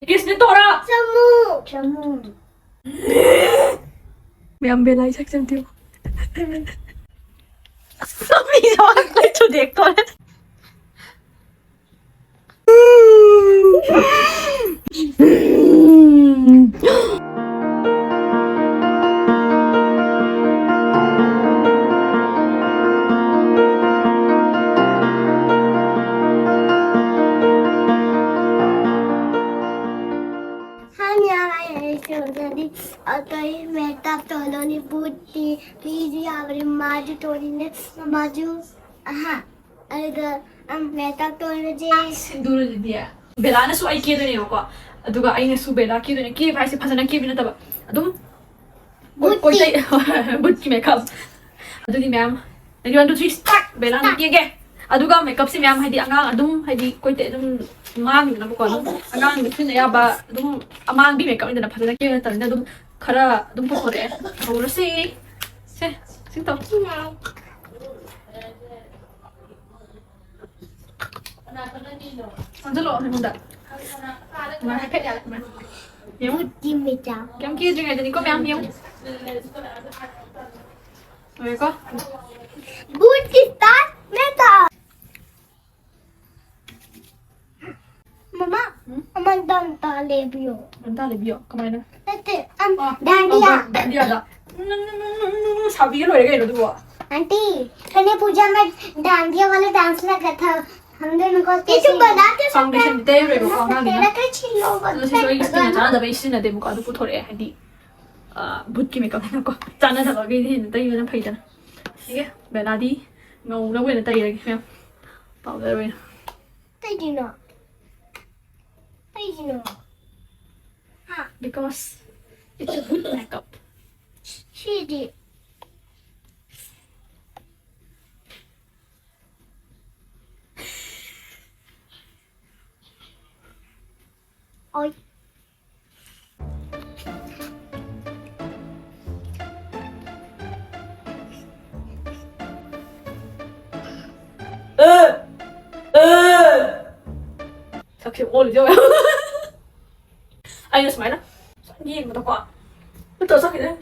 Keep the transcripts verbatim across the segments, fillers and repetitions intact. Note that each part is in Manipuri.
ꯀ꯭ꯔꯤꯁꯅ ꯇꯧꯔ! ꯆꯃꯨ! ꯆꯃꯨ! ꯃꯌꯥꯝ ꯕꯦꯂꯥ ꯏꯁꯛ ꯆꯝꯊꯤꯌꯨ꯫ ꯃꯤꯁꯨ ꯊꯨꯗꯦꯛꯇꯣꯔꯦ꯫ ꯍꯥꯏꯅꯤ ꯍꯥꯏꯔꯦ ꯁ꯭ꯀꯨꯜꯗꯗꯤ ꯑꯇꯩ ꯃꯦꯀꯞ ꯇꯧꯅꯅꯤ ꯕꯨꯠꯇꯤ ꯐꯤꯁꯨ ꯌꯥꯕꯅꯤ ꯃꯥꯁꯨ ꯇꯣꯅꯤꯅꯦ ꯃꯥꯁꯨ ꯑꯍꯥ ꯑꯗꯨꯒ ꯃꯦꯀꯞ ꯇꯧꯅꯁꯦ꯫ ꯁꯤꯟꯗꯨꯔꯗꯨꯗꯤ ꯕꯦꯂꯥꯅꯁꯨ ꯑꯩ ꯀꯦꯗꯣꯏꯅꯦꯕꯀꯣ꯫ ꯑꯗꯨꯒ ꯑꯩꯅꯁꯨ ꯕꯦꯂꯥ ꯀꯦꯗꯣꯏꯅꯦ꯫ ꯀꯦꯕ ꯍꯥꯏꯁꯦ ꯐꯖꯅ ꯀꯦꯕ ꯅꯠꯇꯕ ꯑꯗꯨꯝ ꯕꯨꯠꯀꯤ꯫ ꯀꯣꯏꯇꯩ꯫ ꯕꯨꯠꯀꯤ ꯃꯦꯀꯞ꯫ ꯑꯗꯨꯗꯤ ꯃꯌꯥꯝ ready, one, two, three, start! ꯕꯦꯂꯥꯅ ꯀꯦꯒꯦ꯫ ꯑꯗꯨꯒ ꯃꯦꯀꯞꯁꯦ ꯃꯌꯥꯝ ꯍꯥꯏꯗꯤ ꯑꯉꯥꯡ ꯑꯗꯨꯝ ꯍꯥꯏꯗꯤ ꯀꯣꯏꯇꯩ ꯑꯗꯨꯝ ꯉꯥꯡꯉꯤꯗꯅꯕꯀꯣ ꯑꯗꯨꯝ ꯑꯉꯥꯡꯗ ꯁꯤꯖꯤꯟꯅ ꯌꯥꯕ ꯑꯗꯨꯝ ꯑꯃꯥꯡꯕꯤ ꯃꯦꯀꯞꯅꯤꯗꯅ ꯐꯖꯅ ꯀꯦꯕ ꯅꯠꯇꯕꯅꯤꯅ ꯑꯗꯨꯝ ꯈꯔ ꯑꯗꯨꯝ ꯄꯨꯊꯣꯔꯛꯑꯦ꯫ ꯍꯧꯔꯁꯤ꯫ ꯁꯦ ꯁꯤ ꯇꯧ꯫ ꯆꯪꯁꯤꯜꯂꯛꯑꯣ ꯑꯩꯉꯣꯟꯗ꯫ ꯑꯗꯨꯃꯥꯏꯅ ꯍꯥꯏꯐꯦꯠ ꯌꯥꯔꯦ ꯑꯗꯨꯃꯥꯏꯅ꯫ ꯌꯦꯡꯉꯨ꯫ ꯕꯨꯠꯀꯤ ꯃꯦꯀꯞ꯫ ꯀꯩꯝ ꯀꯦꯗ꯭ꯔꯤꯉꯩꯗꯅꯤꯀꯣ ꯃꯌꯥꯝ ꯌꯦꯡꯉꯨ꯫ ꯂꯣꯏꯔꯦꯀꯣ꯫ ꯕꯨꯠꯀꯤ start ꯃꯦꯀꯞ꯫ ꯃꯃꯥ, ꯎꯝ? ꯑꯃ ꯗꯝꯇꯥ ꯂꯩꯕꯤꯌꯣ꯫ ꯗꯝꯇꯥ ꯂꯩꯕꯤꯌꯣ? ꯀꯃꯥꯏꯅ? ꯅꯠꯇꯦ, ꯑꯝ, ꯑꯥ, ꯗꯥꯟꯗꯤꯌꯥ꯫ ꯑꯥ, ꯗꯥꯟꯗꯤꯌꯥꯗ꯫ ꯅꯪ, ꯅꯪ, ꯅꯪ, ꯅꯪ, ꯅꯪ ꯁꯥꯕꯤꯒ ꯂꯣꯏꯔꯦ ꯀꯩꯅꯣ ꯑꯗꯨꯕꯣ? Aunty, ꯀꯩꯅꯣ ꯄꯨꯖꯥ ꯃꯦ ꯗꯥꯟꯗꯤꯌꯥ ꯋꯥꯂꯥ ꯗꯥꯟꯁ ꯂꯒꯥ ꯊꯥ꯫ ꯍꯝ ꯗꯣꯅꯣ ꯀꯣ ꯀꯦꯁꯦ foundation ꯗꯤ ꯇꯩꯔꯔꯣꯏꯕꯀꯣ ꯑꯉꯥꯡꯅꯤꯅ꯫ ꯀꯦꯁꯦ ꯂꯣꯒꯣ ꯑꯗꯣ ꯁꯤꯁꯨ ꯑꯩꯒꯤ skin ꯒ ꯆꯥꯟꯅꯗꯕꯩ ꯁꯤꯖꯤꯟꯅꯗꯦꯕꯀꯣ꯫ ꯑꯗꯨ ꯄꯨꯊꯣꯔꯛꯑꯦ ꯍꯥꯏꯗꯤ, ꯑ, ꯕꯨꯠꯀꯤ ꯃꯦꯀꯞ ꯅꯤꯅꯀꯣ꯫ ꯆꯥꯟꯅꯗꯕꯒꯤꯗꯤ ꯍꯦꯟꯅ ꯇꯩꯕꯅ ꯐꯩꯗꯅ꯫ ꯁꯤꯒꯤ ꯕꯦꯂꯥꯗꯤ ꯉꯧꯅꯕ ꯑꯣꯏꯅ ꯇꯩꯔꯒꯦ ꯃꯌꯥꯝ꯫ Powder ꯑꯣꯏꯅ꯫ ꯀꯩꯒꯤꯅꯣ? ꯀꯩꯒꯤꯅꯣ? ꯍꯥ? Because it's a good makeup. ꯁꯤꯗꯤ? ꯑꯣꯏ꯫ ꯁꯛꯁꯦ ꯑꯣꯜꯂꯤꯁꯦ ꯌꯦꯡꯉꯣ꯫ ꯑꯩꯅ ꯁꯨꯃꯥꯏꯅ ꯌꯦꯡꯕꯗꯀꯣ, ꯇꯧꯔ ꯆꯠꯈꯤꯗꯣꯏꯅꯦ꯫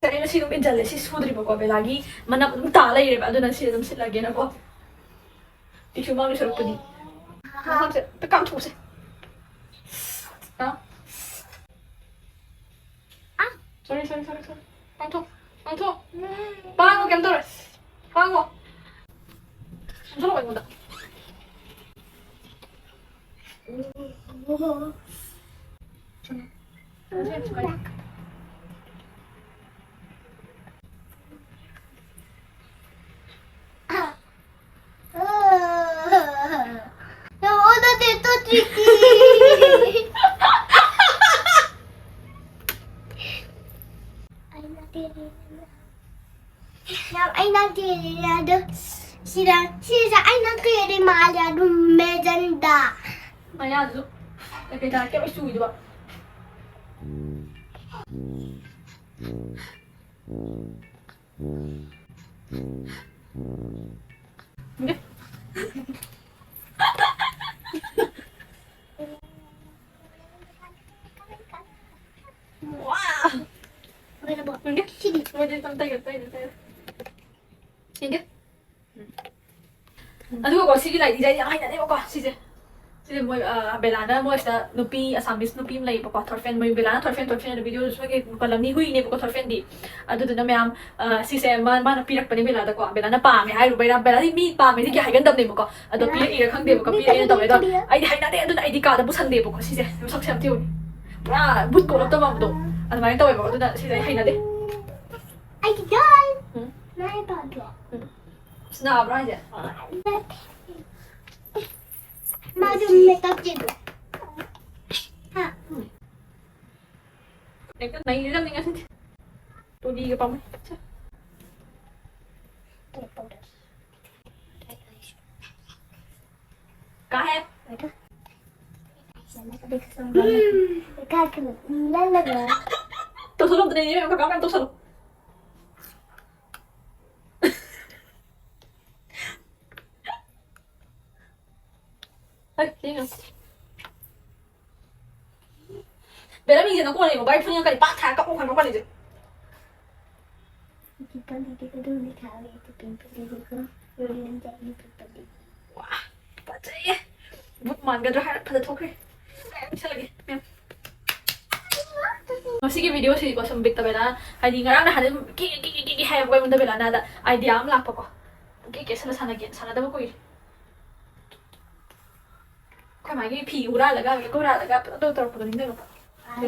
ꯑꯩꯅ ꯁꯤ ꯑꯗꯨꯝ ꯏꯟꯁꯤꯜꯂꯦ, ꯁꯤ ꯁꯨꯗ꯭ꯔꯤꯕꯀꯣ, ꯕꯦꯂꯥꯒꯤ ꯃꯅꯞ ꯑꯗꯨꯝ ꯇꯥ ꯂꯩꯔꯦꯕ, ꯑꯗꯨꯅ ꯁꯤ ꯑꯗꯨꯝ ꯁꯤꯠꯂꯒꯦꯅꯀꯣ꯫ ꯇꯤꯁꯨ ꯃꯥꯡꯗꯣꯏ ꯁꯔꯨꯛꯄꯨꯗꯤ꯫ ꯃꯐꯝꯁꯦ ꯑꯝꯇ ꯀꯥꯝꯊꯣꯛꯁꯦ꯫ ꯑ? Sorry, sorry, sorry, sorry. ꯄꯥꯡꯊꯣꯛ, ꯄꯥꯡꯊꯣꯛ꯫ ꯄꯥꯡꯉꯣ, ꯀꯩꯝ ꯇꯧꯔꯣꯏ꯫ ꯄꯥꯡꯉꯣ꯫ ꯆꯪꯁꯜꯂꯛꯑꯣ ꯑꯩꯉꯣꯟꯗ꯫ ꯌꯥꯝ ꯑꯣꯟꯅ ꯇꯩꯅ ꯇꯣꯠꯇ꯭ꯔꯤꯁꯤ꯫ ꯑꯩꯅ ꯇꯦꯔꯦ꯫ ꯌꯥꯝ ꯑꯩꯅ ꯇꯦꯔꯦ ꯑꯗꯨ ꯁꯤꯗ, ꯁꯤꯁꯦ ꯑꯩꯅ ꯇꯦꯔꯦ ꯃꯥꯜꯂꯦ ꯑꯗꯨꯝ ꯃꯦꯖꯟꯗ꯫ ꯃꯌꯥꯗꯨꯁꯨ ꯀꯩꯀꯩ ꯊꯥꯔꯛꯀꯦ ꯂꯣꯏ ꯆꯨꯏꯗꯨꯕ꯫ ꯋꯥ! ꯂꯣꯏꯔꯕꯣ? ꯂꯣꯏꯔꯦ? ꯁꯤꯗꯤ? ꯂꯣꯏꯔꯦ, ꯇꯞ ꯇꯩꯔꯦ, ꯇꯩꯔꯦ, ꯇꯩꯔꯦ꯫ ꯁꯤꯒꯦ? ꯑꯗꯨꯒꯀꯣ, ꯁꯤꯒꯤ ꯂꯥꯏꯙꯤꯁꯦ ꯑꯩ ꯌꯥꯝ ꯍꯩꯅꯗꯦꯕꯀꯣ, ꯁꯤꯁꯦ꯫ ꯁꯤꯁꯦ ꯃꯣꯏ, ꯑ, ꯕꯦꯂꯥꯅ ꯃꯣꯏ ꯁꯤꯗ ꯅꯨꯄꯤ, ꯑꯁꯥꯃꯤꯁ ꯅꯨꯄꯤ ꯑꯃ ꯂꯩꯌꯦꯕꯀꯣ, ꯊꯣꯔꯐꯦꯟ, ꯃꯣꯏ ꯕꯦꯂꯥꯅ ꯊꯣꯔꯐꯦꯟ, ꯊꯣꯔꯐꯦꯟ ꯑꯅ ꯚꯤꯗꯤꯑꯣꯗꯁꯨ ꯃꯣꯏꯒꯤ ꯄꯜꯂꯝꯅꯤ, ꯍꯨꯏꯅꯦꯕꯀꯣ ꯊꯣꯔꯐꯦꯟꯗꯤ꯫ ꯑꯗꯨꯗꯨꯅ ꯃꯌꯥꯝ, ꯑ, ꯁꯤꯁꯦ ꯃꯥ-, ꯃꯥꯅ ꯄꯤꯔꯛꯄꯅꯦ ꯕꯦꯂꯥꯗꯀꯣ꯫ ꯕꯦꯂꯥꯅ ꯄꯥꯝꯃꯦ ꯍꯥꯏꯔꯨꯕꯩꯔꯥ? ꯕꯦꯂꯥꯗꯤ ꯃꯤ ꯄꯥꯝꯃꯦꯗꯤ ꯀꯌꯥ ꯍꯥꯏꯒꯟꯗꯕꯅꯦꯕꯀꯣ꯫ ꯑꯗꯣ ꯄꯤꯔꯛꯏꯔꯥ ꯈꯪꯗꯦꯕꯀꯣ, ꯄꯤꯔꯛꯑꯦꯅ ꯇꯧꯋꯦ꯫ ꯑꯗꯣ ꯑꯩꯗꯤ ꯍꯩꯅꯗꯦ, ꯑꯗꯨꯅ ꯑꯩꯗꯤ ꯀꯥꯗ ꯄꯨꯁꯟꯗꯦꯕꯀꯣ꯫ ꯁꯤꯁꯦ ꯃꯁꯛꯁꯦ ꯌꯥꯝ ꯊꯤꯕꯅꯤ, ꯄꯨꯔꯥ ꯕꯨꯠ ꯀꯣꯛꯂꯞ ꯇꯝꯃꯝꯕꯗꯣ ꯑꯗꯨꯃꯥꯏꯅ ꯇꯧꯋꯦꯕ꯫ ꯑꯗꯨꯅ ꯁꯤꯁꯦ ꯑꯩ ꯍꯩꯅꯗꯦ꯫ ꯑꯩꯒꯤ ꯗꯣꯜ꯫ ꯎꯝ꯫ ꯅꯪ ꯄꯥꯝꯗ꯭ꯔꯣ? ꯎꯝ꯫ ꯑꯁ, ꯅꯥꯕ꯭ꯔꯣ ꯍꯥꯏꯁꯦ? ꯅꯠꯇꯦ꯫ ꯃꯥꯗꯣ ꯃꯦꯀꯞ ꯆꯦꯗꯣ꯫ ꯍꯥ? ꯎꯝ꯫ ꯍꯦꯛꯇ ꯅꯩꯔꯗꯕꯅꯤ ꯉꯁꯤꯗꯤ꯫ ꯇꯨꯂꯤꯒ ꯄꯥꯝꯃꯩ꯫ ꯁꯦ꯫ ꯀꯥꯍꯦ꯫ ꯇꯧꯁꯜꯂꯣ ꯑꯝꯇ ꯅꯦꯅꯦ, ꯀꯀꯥ ꯃꯌꯥꯝ ꯇꯧꯁꯜꯂꯣ꯫ ꯍꯩ, ꯁꯤ ꯌꯦꯡꯉꯣ꯫ ꯕꯦꯂꯥꯃꯤꯁꯦ ꯅꯪ ꯀꯣꯟꯅ ꯌꯦꯡꯉꯣ, ꯚꯥꯏ ꯐꯨꯅꯤꯡꯉꯛꯀꯅꯤ, ꯄꯥꯛ ꯊꯥꯔ ꯀꯞꯄꯨ ꯈꯟꯕ ꯀꯣꯟꯅꯤꯁꯦ꯫ ꯄꯤꯛꯄꯗꯤ ꯄꯤꯛꯄꯗꯨ ꯂꯩꯈꯥ ꯂꯩ, ꯄꯤꯛꯄꯗꯤ ꯄꯤꯛꯄꯗꯨ꯫ ꯎꯝ꯫ ꯌꯦꯡꯖꯅꯤ ꯄꯤꯛꯄꯗꯤ꯫ ꯋꯥ, ꯐꯖꯩꯌꯦ꯫ ꯕꯨꯠ ꯃꯥꯟꯒꯗ꯭ꯔꯥ ꯍꯥꯏꯔ ꯐꯖ ꯊꯣꯛꯈ꯭ꯔꯦ꯫ ꯀꯌꯥꯝ ꯄꯤꯁꯜꯂꯒꯦ, ꯃꯌꯥꯝ꯫ ꯉꯁꯤꯒꯤ ꯚꯤꯗꯤꯑꯣꯁꯤꯗꯤꯀꯣ ꯁꯨꯝ ꯕꯤꯠꯇ ꯕꯦꯂꯥ, ꯍꯥꯏꯗꯤ ꯉꯔꯥꯡ ꯅꯍꯥꯟ ꯑꯗꯨꯝ ꯀꯤ ꯀꯤ ꯀꯤ ꯀꯤ ꯍꯥꯏꯌꯦꯕꯀꯣ ꯑꯩꯉꯣꯟꯗ ꯕꯦꯂꯥꯅꯥꯗ ꯑꯥꯏꯗꯤꯌꯥ ꯑꯃ ꯂꯥꯛꯄꯀꯣ꯫ ꯀꯤ ꯀꯤ ꯁꯥꯟꯅ ꯁꯥꯟꯅꯒꯦ, ꯁꯥꯟꯅꯗꯕ ꯀꯨꯏꯔꯦ꯫ ꯑꯩꯈꯣꯏ ꯃꯥꯒꯤ ꯐꯤ ꯍꯨꯔꯥꯜꯂꯒ, ꯃꯦꯀꯞ ꯍꯨꯔꯥꯜꯂꯒ ꯄꯨꯂꯞ ꯇꯧꯔꯛꯄꯗꯣ ꯅꯤꯡꯁꯤꯡꯉꯛꯄ꯫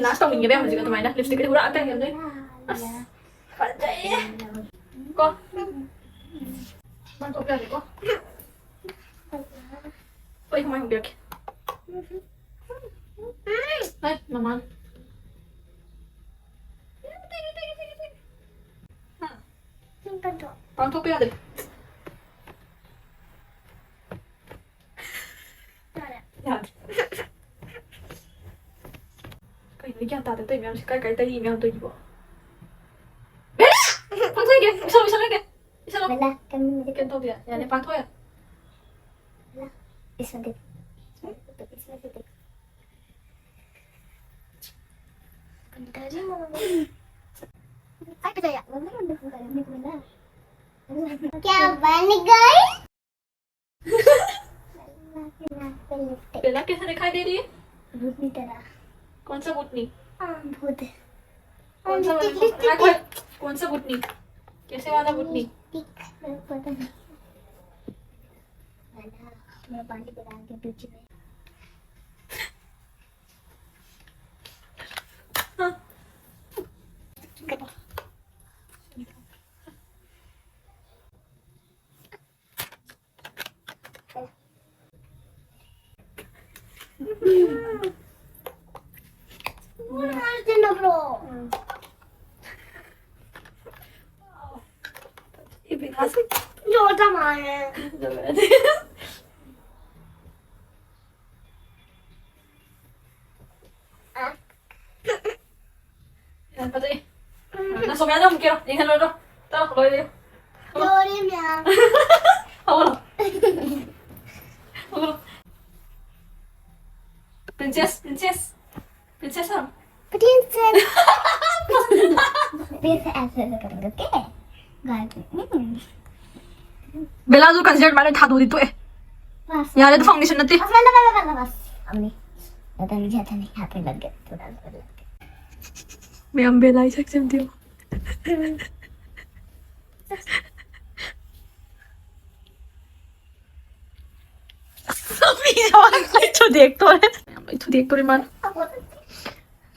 ꯂꯥꯁ ꯇꯧꯅꯤꯡꯉꯦꯕ ꯌꯥꯝ ꯍꯧꯖꯤꯛ ꯑꯗꯨꯃꯥꯏꯅ ꯂꯤꯞꯁꯇꯤꯛꯀꯗꯤ ꯍꯨꯔꯥꯜꯂꯛꯇꯣꯏꯅꯦ ꯑꯗꯨꯗꯩ꯫ ꯑꯁ, ꯐꯖꯩꯌꯦ꯫ ꯀꯣ꯫ ꯃꯥꯡꯊꯣꯛꯄ ꯌꯥꯗꯦꯀꯣ꯫ ꯑꯩ ꯀꯃꯥꯏꯅ ꯍꯨꯕꯤꯔꯛꯀꯦ? ꯑꯩ ꯃꯃꯥ꯫ ꯍꯥ? ꯄꯥꯡꯊꯣꯛꯄ ꯌꯥꯗꯦ꯫ ꯌꯥꯗꯦ꯫ ꯀꯩꯅꯣ ꯑꯩ ꯒ꯭ꯌꯥꯟ ꯇꯥꯗꯦ ꯇꯧꯔꯤ ꯃꯌꯥꯝꯁꯦ? ꯀꯥꯏ ꯀꯥꯏ ꯇꯩꯔꯤ ꯃꯌꯥꯝ ꯇꯧꯔꯤꯕꯣ? ꯕꯦꯂꯥ! ꯄꯥꯡꯊꯣꯛꯑꯒꯦ꯫ ꯏꯁꯜꯂꯨ, ꯏꯁꯜꯂꯨꯒꯦ꯫ ꯏꯁꯜꯂꯨ꯫ ꯕꯦꯂꯥ, ꯀꯩꯅꯣ ꯀꯩꯅꯣ ꯇꯧꯕ ꯌꯥ-, ꯌꯥꯅꯤ, ꯄꯥꯡꯊꯣꯛꯑꯣ ꯌꯥ-, ꯕꯦꯂꯥ, ꯏꯁꯜꯂꯨ꯫ ꯏꯁꯜꯂꯨ꯫ ꯀꯩꯅꯣ ꯇꯧꯔꯤ ꯃꯌꯥꯝ꯫ ꯑꯩ ꯐꯖꯩꯌꯦ꯫ क्या बन गई? बेला कैसे दिखाई दे रही है? भूतनी तरह। कौन सा भूतनी? हाँ, भूत। कौन सा वाला? हाँ, कोई, कौन सा भूतनी? कैसे वाला भूतनी? टिक, पता नहीं। है ना, मैं पानी पिला के पीछे में। हाँ। ꯌꯥꯝ ꯐꯖꯩ꯫ ꯅꯪ ꯁꯣꯃꯤꯌꯥꯗ ꯑꯃꯨꯛ ꯀꯦꯔꯣ, ꯌꯦꯡꯍꯜꯂꯣꯏꯗ꯭ꯔꯣ? ꯆꯠꯂꯣ, ꯂꯣꯏꯔꯦ꯫ ꯂꯣꯏꯔꯦ ꯃꯌꯥꯝ꯫ ꯍꯧꯒꯠꯂꯣ꯫ ꯍꯧꯒꯠꯂꯣ꯫ Princess, princess, princess ꯍꯥꯏꯔꯣ꯫ Princess. Princess. ꯎꯝ꯫ ꯕꯦꯂꯥꯁꯨ concert ꯃꯥ ꯂꯣꯏ ꯊꯥꯗꯣꯛꯑꯗꯤ ꯇꯣꯛꯑꯦ꯫ ꯕꯁ꯫ ꯌꯥꯔꯦ, ꯑꯗꯨ foundation ꯅꯠꯇꯦ꯫ Bus, bus, bus, bus, bus. ꯑꯃꯅꯤ꯫ ꯃꯇꯝ ꯌꯥꯗꯅꯤ꯫ Happy birthday꯫ ꯃꯌꯥꯝ ꯕꯦꯂꯥꯒꯤ ꯁꯛꯁꯦ ꯑꯝꯇ ꯌꯦꯡꯉꯣ꯫ ꯃꯤꯁꯦ ꯂꯣꯏ ꯊꯨꯗꯦꯛꯇꯣꯔꯦ꯫ ꯃꯌꯥꯝ ꯂꯣꯏ ꯊꯨꯗꯦꯛꯇꯣꯔꯦ ꯃꯥꯅ꯫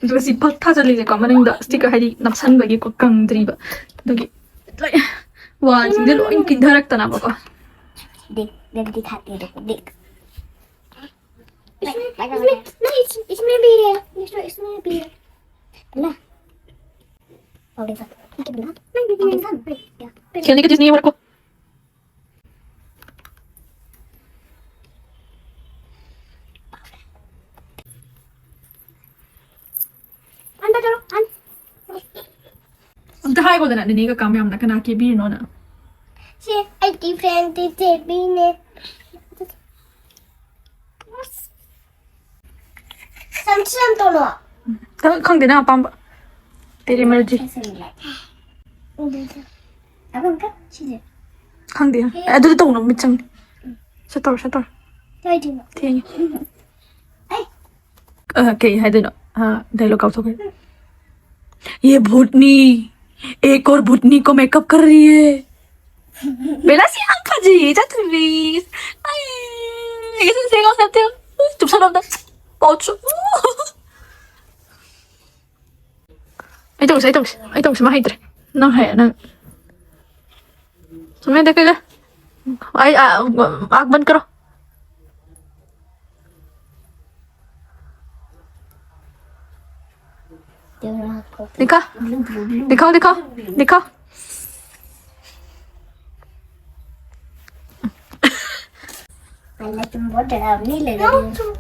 ꯑꯗꯨꯒ ꯁꯤ ꯐꯛ ꯊꯥꯖꯤꯜꯂꯤꯁꯦꯀꯣ, ꯃꯅꯤꯡꯗ sticker ꯍꯥꯏꯗꯤ ꯅꯞꯁꯟꯕꯒꯤꯀꯣ, ꯀꯪꯗ꯭ꯔꯤꯕ꯫ ꯑꯗꯨꯒꯤ ꯂꯣꯏ ꯋꯥꯜꯁꯤꯡꯁꯦ ꯂꯣꯏ ꯀꯤꯟꯊꯔꯛꯇꯅꯕꯀꯣ꯫ देख, देख दिखाते हैं, देखो, देख। इसमें, इसमें, नहीं, इस-, इसमें भी है, इसमें, इसमें भी है। ना। और देखो, ठीक है, ना? नहीं, नहीं, नहीं, नहीं, नहीं। खेलने की चीज नहीं है मेरे को। अंदर चलो, अंदर। ꯑꯝꯇ ꯍꯥꯏꯈꯣꯗꯅ, ꯅꯦꯅꯦꯒ ꯀꯥ ꯃꯌꯥꯝꯅ ꯀꯅꯥ ꯀꯦꯕꯤꯔꯤꯅꯣꯅ꯫ ꯁꯤ ꯑꯩꯒꯤ friend ꯆꯦꯕꯤꯅꯦ꯫ ꯁꯝꯁꯨ ꯌꯥꯝ ꯇꯣꯂꯣ꯫ ꯈꯪ-, ꯈꯪꯗꯦ, ꯅꯪ ꯑꯄꯥꯝꯕ꯫ तेरी मर्जी꯫ ꯑꯗꯨꯝ ꯀ-, ꯁꯤꯁꯦ꯫ ꯈꯪꯗꯦ꯫ ꯑꯦ, ꯑꯗꯨꯗꯤ ꯇꯧꯅꯨ, ꯃꯤꯠ ꯆꯪꯉꯦ꯫ ꯁꯠ ꯇꯧꯔꯣ, ꯁꯠ ꯇꯧꯔꯣ꯫ ꯀꯥꯏꯗꯩꯅꯣ? ꯊꯦꯡꯉꯦ꯫ ꯑꯩ꯫ ꯑ, ꯀꯩ ꯍꯥꯏꯗꯣꯏꯅꯣ? ꯑ, dialogue ꯀꯥꯎꯊꯣꯛꯈ꯭ꯔꯦ꯫ ये भूतनी एक और भूतनी को मेकअप कर रही है। ꯕꯦꯂꯥꯁꯤ ꯌꯥꯝ ꯐꯖꯩꯌꯦ, ꯆꯠꯇꯣꯏꯕꯤ꯫ ꯑꯩ, ꯑꯩ ꯁꯨꯝ ꯁꯦꯡꯉꯣ ꯅꯠꯇꯦ꯫ ꯆꯨꯞꯁꯜꯂꯣ ꯑꯝꯇ꯫ ꯄꯥꯎ ꯆꯨꯞ꯫ ꯑꯩ ꯇꯧꯁꯦ, ꯑꯩ ꯇꯧꯁꯦ, ꯑꯩ ꯇꯧꯁꯦ, ꯃꯥ ꯍꯩꯇ꯭ꯔꯦ꯫ ꯅꯪ ꯍꯩ, ꯅꯪ꯫ सुन, मैं देखेगा। आई, आ, आँख बंद करो। दिखा, दिखाओ, दिखाओ, दिखाओ। तुम बहुत डरावनी लग रही हो।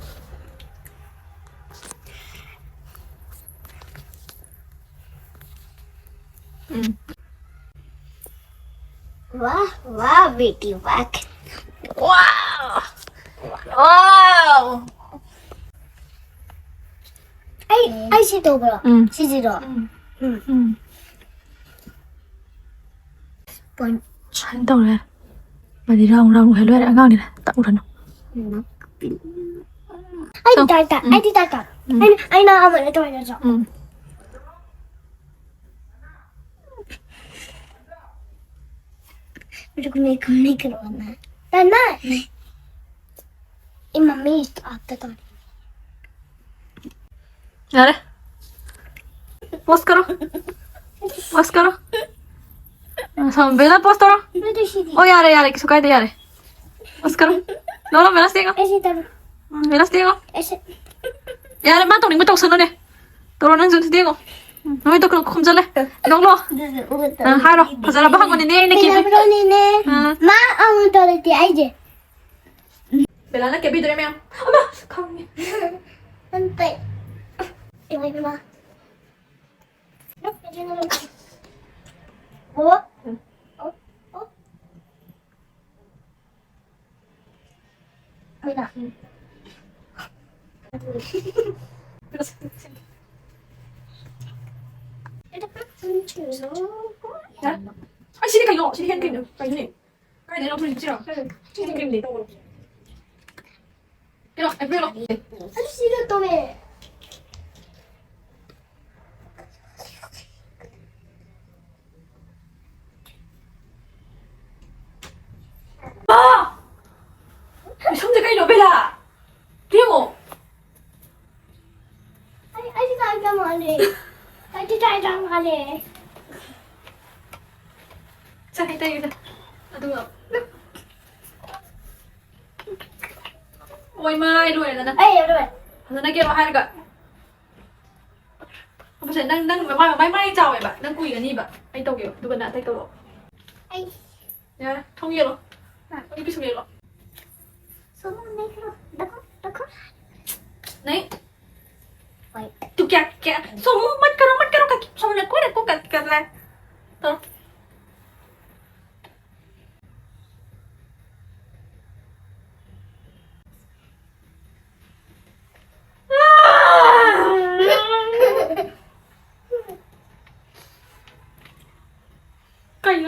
हम्म। वाह, वाह बेटी, वाह। वाह, वाह। ꯑꯩ ꯁꯤ ꯇꯧꯕ꯭ꯔꯣ? ꯎꯝ꯫ ꯁꯤꯁꯤꯔꯣ? ꯎꯝ꯫ ꯎꯝ꯫ ꯎꯝ꯫ ꯄꯣꯏꯟ꯫ ꯁꯨꯃꯥꯏꯅ ꯇꯧꯔꯦ꯫ ꯃꯥꯗꯤ ꯔꯥꯎꯟ ꯔꯥꯎꯟ ꯑꯣꯏꯍꯜ ꯂꯣꯏꯔꯦ꯫ ꯑꯉꯥꯡꯅꯤꯅ ꯇꯛꯎꯔꯅꯨ꯫ ꯑꯩꯗꯤ ꯇꯧ꯫ ꯇꯥꯏ ꯇꯥꯏ꯫ ꯎꯝ꯫ ꯑꯩꯗꯤ ꯇꯥꯏ ꯇꯥꯏ꯫ ꯎꯝ꯫ ꯑꯩꯅ, ꯑꯩꯅ ꯑꯃꯅ ꯇꯧꯔꯦ ꯅꯠꯇ꯭ꯔꯣ? ꯎꯝ꯫ रुक, मेरे को नहीं करवाना है। करना है? नहीं। ये मम्मी तो आप तो तोड़। यार, पोस्ट करो। पोस्ट करो। हाँ, बेला पोस्ट करो। मैं तो सीधी। ओ यार, यार, किसको कह दे यार। पोस्ट करो। लो, लो, मेरा स्टेगो। ऐसे करो। मेरा स्टेगो। ऐसे। यार, मैं तो नहीं, मैं तो सुनो ने। ꯇꯧꯔꯣ, ꯅꯪꯁꯨ ꯑꯗꯨꯗꯤ ꯌꯦꯡꯉꯣ꯫ ꯅꯃꯤꯠꯇꯣ ꯈꯨꯝꯖꯜꯂꯦ꯫ ꯅꯣꯛꯂꯣ꯫ ꯑ, ꯍꯥꯏꯔꯣ꯫ ꯐꯖꯔꯕ ꯍꯪꯕꯅꯤꯅꯦ ꯑꯩꯅ ꯀꯦꯕꯤ꯫ ꯐꯖꯔꯕ꯭ꯔꯣꯅꯦꯅꯦ? ꯑ꯫ ꯃꯥ ꯑꯃꯨꯛ ꯇꯧꯔꯗꯤ ꯑꯩꯁꯦ꯫ ꯕꯦꯂꯥꯅ ꯀꯦꯕꯤꯗꯣꯔꯦ ꯃꯌꯥꯝ꯫ ꯑꯃ, ꯈꯪꯉꯦ꯫ ꯅꯪ ꯀꯩ? ꯏꯃꯥ, ꯏꯃꯥ꯫ ꯑꯣ꯫ ꯑꯣ꯫ ꯑꯣ꯫ ꯑꯩ ꯁꯤꯗꯤ ꯀꯩꯅꯣ? ꯁꯤꯗꯤ ꯍꯦꯟ ꯀꯩꯅꯣ? ꯀꯩꯅꯣꯅꯦ? ꯀꯥꯏꯗꯩ ꯂꯧꯊꯣꯛꯏꯅꯣ? ꯁꯤꯔꯣ? ꯁꯤꯗꯤ ꯀꯩꯅꯣ? ꯀꯩꯅꯣ? ꯑꯦꯄ꯭ꯔꯤꯜ ꯂꯣ? ꯑꯩ ꯁꯤꯗ ꯇꯣꯃꯦ꯫ ꯑꯥ! ꯁꯣꯝꯗ ꯀꯩꯅꯣ, ꯕꯦꯂꯥ? ꯌꯦꯡꯉꯣ꯫ ꯑꯩ, ꯑꯩꯗꯤ ꯇꯥꯏ ꯇꯥꯏ ꯃꯥꯜꯂꯦ꯫ ꯑꯩꯗꯤ ꯇꯥꯏ ꯇꯥꯏ ꯃꯥꯜꯂꯦ꯫ ꯆꯥꯛ ꯈꯤꯇ ꯌꯦꯡꯉꯨ꯫ ꯑꯗꯨꯒ ꯑꯣꯏ ꯃꯥꯏ ꯂꯣꯏꯔꯦꯗꯅ꯫ ꯑꯩ ꯂꯣꯏꯔꯦ꯫ ꯐꯖꯅ ꯀꯦꯔꯣ ꯍꯥꯏꯔꯒ꯫ ꯐꯖꯅ ꯅꯪ, ꯅꯪ ꯃꯃꯥꯏ, ꯃꯃꯥꯏ, ꯃꯃꯥꯏ ꯆꯥꯎꯋꯦꯕ꯫ ꯅꯪ ꯀꯨꯏꯒꯅꯤꯕ꯫ ꯑꯩ ꯇꯧꯒꯦꯕ꯫ ꯑꯗꯨꯒ ꯅꯪ ꯑꯇꯩ ꯇꯧꯔꯣ꯫ ꯑꯩ ꯌꯥꯔꯦ, ꯊꯣꯡ ꯌꯦꯜꯂꯣ꯫ ꯍꯥ? ꯊꯣꯡ ꯄꯤꯁꯨꯝ ꯌꯦꯜꯂꯣ꯫ सोमू, देख लो, देखो, देखो। नहीं। Wait। तू क्या, क्या? सोमू, मत करो, मत करो, काकी, सोमू ने कोई रखो, कर, कर रहा है। तो।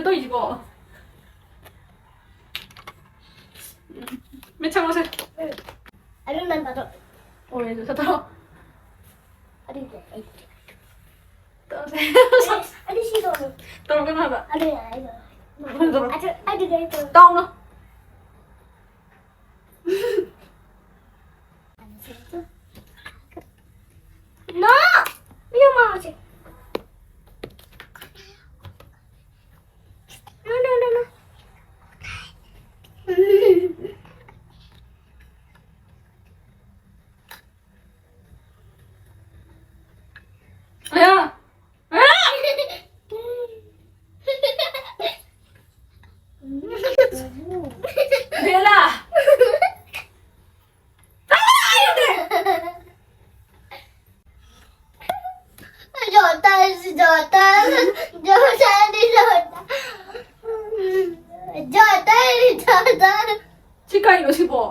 ꯇꯧꯔꯤꯁꯤꯕꯣ? ꯎꯝ꯫ ꯃꯤꯠ ꯁꯪꯉꯣꯁꯦ꯫ ꯑꯗꯨ ꯅꯪ ꯇꯥꯊꯣꯛ꯫ ꯑꯣꯏꯔꯁꯨ ꯆꯠꯊꯣꯛ꯫ ꯑꯗꯨꯗꯤ ꯑꯩ ꯇꯧꯁꯦ꯫ ꯑꯗꯨ ꯁꯤ ꯇꯧꯔꯣ꯫ ꯇꯧꯔꯛꯀꯅꯣ ꯍꯥꯏꯕ꯫ ꯑꯗꯨ ꯌꯥꯏ, ꯑꯩ ꯇꯧꯔꯣ꯫ ꯇꯧꯔꯣ, ꯇꯧꯔꯣ꯫ ꯑꯗꯨ, ꯑꯗꯨꯗꯤ ꯑꯩ ꯇꯧꯔꯣ꯫ ꯇꯧꯅꯣ꯫ No! You mouth. No, no, no, no. ꯑꯌꯥ! ꯕꯦꯂꯥ! ꯖꯣꯇꯥ, ꯖꯣꯇꯥ, ꯖꯣꯇꯥꯅꯤ, ꯖꯣꯇꯥ꯫ ꯖꯣꯇꯥꯅꯤ, ꯖꯣꯇꯥ꯫ ꯁꯤ ꯀꯩꯅꯣ ꯁꯤꯕꯣ?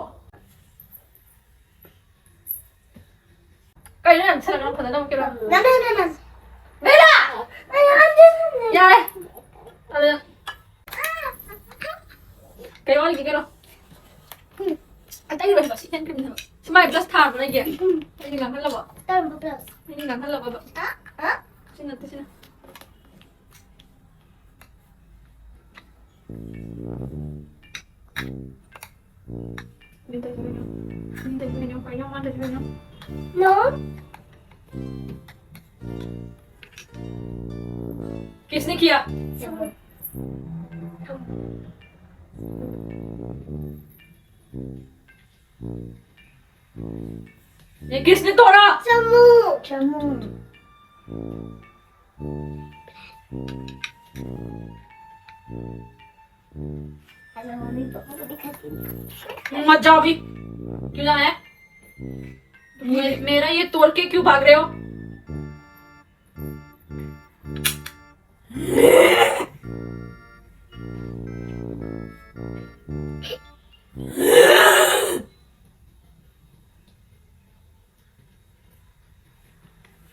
ꯀꯩꯅꯣ ꯌꯥꯝ ꯁꯥꯟꯅꯒꯅꯣ, ꯐꯖꯅ ꯑꯃꯨꯛ ꯀꯩꯅꯣ꯫ ꯅꯪ, ꯅꯪ, ꯅꯪ, ꯅꯪ꯫ ꯕꯦꯂꯥ! ꯌꯥꯔꯦ꯫ ꯑꯗ ꯀꯩꯅꯣ ꯑꯣꯏꯒꯦ ꯀꯩꯅꯣ꯫ ꯑꯇꯩ ꯂꯣꯏ ꯍꯥꯏꯕ, ꯁꯤ ꯍꯦꯟ ꯀ꯭ꯔꯤꯝ ꯍꯥꯏꯕ꯫ ꯁꯤ ꯃꯥꯏ ꯕ꯭ꯂꯁ ꯊꯥꯕ꯭ꯔꯣ ꯅꯪꯒꯤ? ꯑꯩꯗꯤ ꯉꯥꯡꯍꯜꯂꯕꯣ? ꯀꯔꯝꯕ ꯕ꯭ꯂꯁ? ꯑꯩꯗꯤ ꯉꯥꯡꯍꯜꯂꯕꯣ? ꯍꯥ? ꯍꯥ? ꯁꯤ ꯅꯠꯇꯦ, ꯁꯤꯅ꯫ ꯃꯤꯗꯁꯨ ꯀꯩꯅꯣ, ꯃꯤꯗꯁꯨ ꯀꯩꯅꯣ, ꯀꯩꯅꯣ, ꯃꯥꯗꯁꯨ ꯀꯩꯅꯣ꯫ No. किसने किया? ये किसने तोड़ा? समू। समू। हेलो, मम्मी पापा को दिखाती हूँ। मत जाओ अभी। क्यों जाना है? मे-, मेरा ये तोड़ के क्यों भाग रहे हो?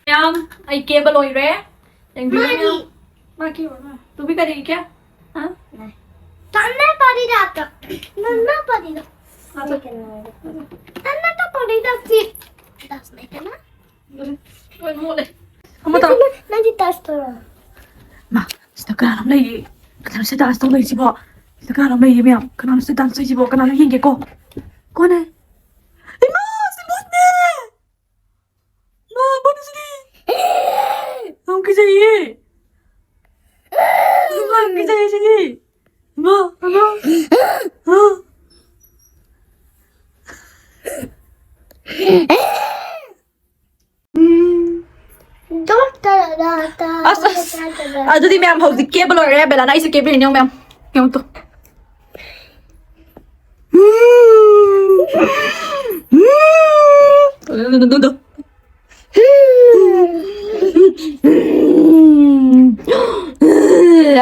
ꯃꯌꯥꯝ, ꯑꯩ ꯀꯦꯕ ꯂꯣꯏꯔꯦ꯫ ꯌꯦꯡꯕꯤꯌꯨ ꯃꯥꯒꯤ꯫ ꯃꯌꯥꯝ꯫ ꯃꯥꯒꯤ ꯑꯣꯏꯔ ꯃꯥꯜꯂꯦ꯫ ꯇꯨꯕꯤ ꯀꯔꯤ ꯀꯌꯥ? ꯄꯥꯔꯤꯗ ꯅꯪꯅ ꯄꯥꯔꯤꯗ ꯅꯪꯅ ꯄꯥꯔꯤꯗ ꯁꯤ ꯗꯥꯟꯁ ꯂꯩꯇꯅ ꯑꯃ ꯇꯧꯔꯣ꯫ ꯅꯪꯗꯤ ꯗꯥꯟꯁ ꯇꯧꯔꯣ꯫ ꯃꯥ, ꯁꯤꯗ ꯀꯅꯥꯅꯣꯝ ꯂꯩꯌꯦ꯫ ꯀꯅꯥꯅꯣ ꯁꯤ ꯗꯥꯟꯁ ꯇꯧ ꯂꯩꯔꯤꯁꯤꯕꯣ? ꯁꯤꯗ ꯀꯅꯥꯅꯣꯝ ꯂꯩꯌꯦ ꯃꯌꯥꯝ꯫ ꯀꯅꯥꯅꯣ ꯁꯤ ꯗꯥꯟꯁ ꯇꯧꯔꯤꯁꯤꯕꯣ? ꯀꯅꯥꯅꯣ ꯌꯦꯡꯒꯦꯀꯣ꯫ ꯀꯣꯟꯅꯦ? ꯏꯃꯥ, ꯁꯤ ꯕꯣꯁꯅꯦ! ꯃꯥ, ꯕꯣꯁꯅꯦ ꯁꯤꯗꯤ! ꯌꯥꯝ ꯀꯤꯖꯩꯌꯦ! ꯏꯃꯥ, ꯌꯥꯝ ꯀꯤꯖꯩꯌꯦ ꯁꯤꯗꯤ! ꯏꯃꯥ, ꯏꯃꯥ! ꯑꯥ! ꯎꯝ꯫ ꯑꯁ, ꯑꯁ꯫ ꯑꯗꯨꯗꯤ ꯃꯌꯥꯝ ꯍꯧꯖꯤꯛ ꯀꯦꯕ ꯂꯣꯏꯔꯦ꯫ ꯕꯦꯂꯥꯅ ꯑꯩꯁꯦ ꯀꯦꯕꯤꯔꯤꯅꯦ ꯃꯌꯥꯝ꯫ ꯌꯦꯡꯉꯨ ꯇꯨ꯫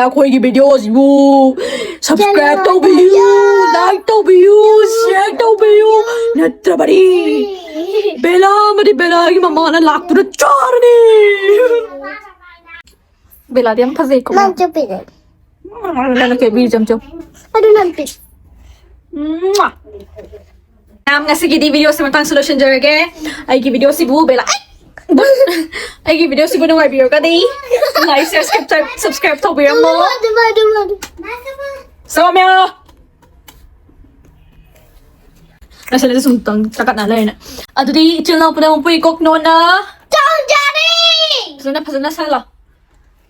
ꯑꯩꯈꯣꯏꯒꯤ ꯚꯤꯗꯤꯑꯣꯁꯤꯕꯨ subscribe ꯇꯧꯕꯤꯌꯨ, like ꯇꯧꯕꯤꯌꯨ, share ꯇꯧꯕꯤꯌꯨ꯫ ꯅꯠꯇ꯭ꯔꯕꯗꯤ ꯕꯦꯂꯥ ꯑꯃꯗꯤ ꯕꯦꯂꯥꯒꯤ ꯃꯃꯥꯅ ꯂꯥꯛꯇꯨꯅ ꯆꯥꯔꯅꯤ꯫ ꯕꯦꯂꯥꯗꯤ ꯌꯥꯝ ꯐꯖꯩꯀꯣ꯫ ꯅꯪ ꯆꯨꯞꯄꯤꯔꯦ꯫ ꯎꯝ, ꯅꯪꯅ ꯀꯦꯕꯤ ꯆꯝꯆꯝ꯫ ꯑꯗꯨ ꯅꯪ ꯄꯤ꯫ ꯃꯌꯥꯝ, ꯉꯁꯤꯒꯤꯗꯤ ꯚꯤꯗꯤꯑꯣꯁꯦ ꯃꯇꯥꯡꯁꯨ ꯂꯣꯏꯁꯤꯟꯖꯔꯒꯦ꯫ ꯑꯩꯒꯤ ꯚꯤꯗꯤꯑꯣꯁꯤꯕꯨ ꯕꯦꯂꯥ, ꯑꯩ! ꯑꯩꯒꯤ ꯚꯤꯗꯤꯑꯣꯁꯤꯕꯨ ꯅꯨꯡꯉꯥꯏꯕꯤꯔꯒꯗꯤ like, share, subscribe, subscribe ꯇꯧꯕꯤꯔꯝꯃꯣ꯫ ꯑꯗꯨ, ꯑꯗꯨ, ꯑꯗꯨ, ꯑꯗꯨ꯫ ꯁꯣꯃ꯭ꯌꯥ! ꯑꯁꯤꯗ ꯁꯨꯝ ꯇꯪ ꯆꯀꯠꯅ ꯂꯩꯔꯦꯅꯦ꯫ ꯑꯗꯨꯗꯤ ꯏꯆꯤꯜ ꯏꯅꯥꯎ ꯄꯨꯝꯅꯃꯛꯄꯨ ꯏꯀꯣꯛ ꯅꯣꯟꯅ ꯆꯥꯎꯖꯔꯤ! ꯐꯖꯅ, ꯐꯖꯅ ꯁꯜꯂꯣ꯫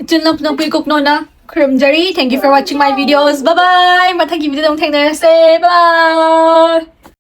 ꯏꯆꯤꯜ ꯏꯅꯥꯎ ꯄꯨꯝꯅꯃꯛꯄꯨ ꯏꯀꯣꯛ ꯅꯣꯟꯅ ꯈꯨꯔꯨꯝꯖꯔꯤ꯫ Thank you for watching my videos. Bye bye. ꯃꯊꯪꯒꯤ ꯚꯤꯗꯤꯑꯣꯗ ꯑꯃꯨꯛ ꯊꯦꯡꯅꯔꯁꯦ꯫ Bye bye.